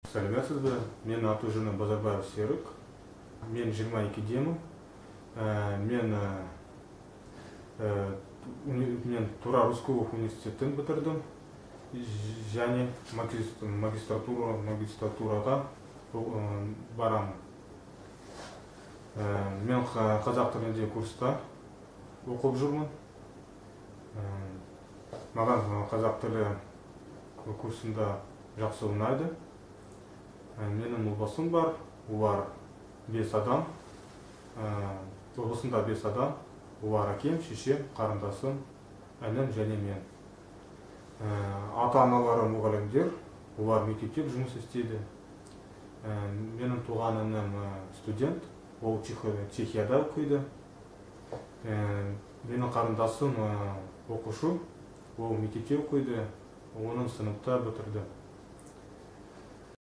Сәлеметсіз бе? Менің аты жөнім Базарбаев Серік. Мен 22-демін. Мен Тұрар Рысқұлов университетін бітірдім және магистратураға барамын. Мен қазақ тілінде курста оқып жүрмін. Маған қазақ тілі курсында жақсы ұнайды. Менің отбасым бар, олар 5 адам. Отбасымда 5 адам. Олар әкем, шешем, қарындасым, інім және мен. Ата-аналарым мұғалімдер, олар мектепте жұмыс істейді. Менің туған інім студент, ол Чехияда оқиды. Менің қарындасым оқушы, ол мектепте оқиды, оның сыныпта бітірді.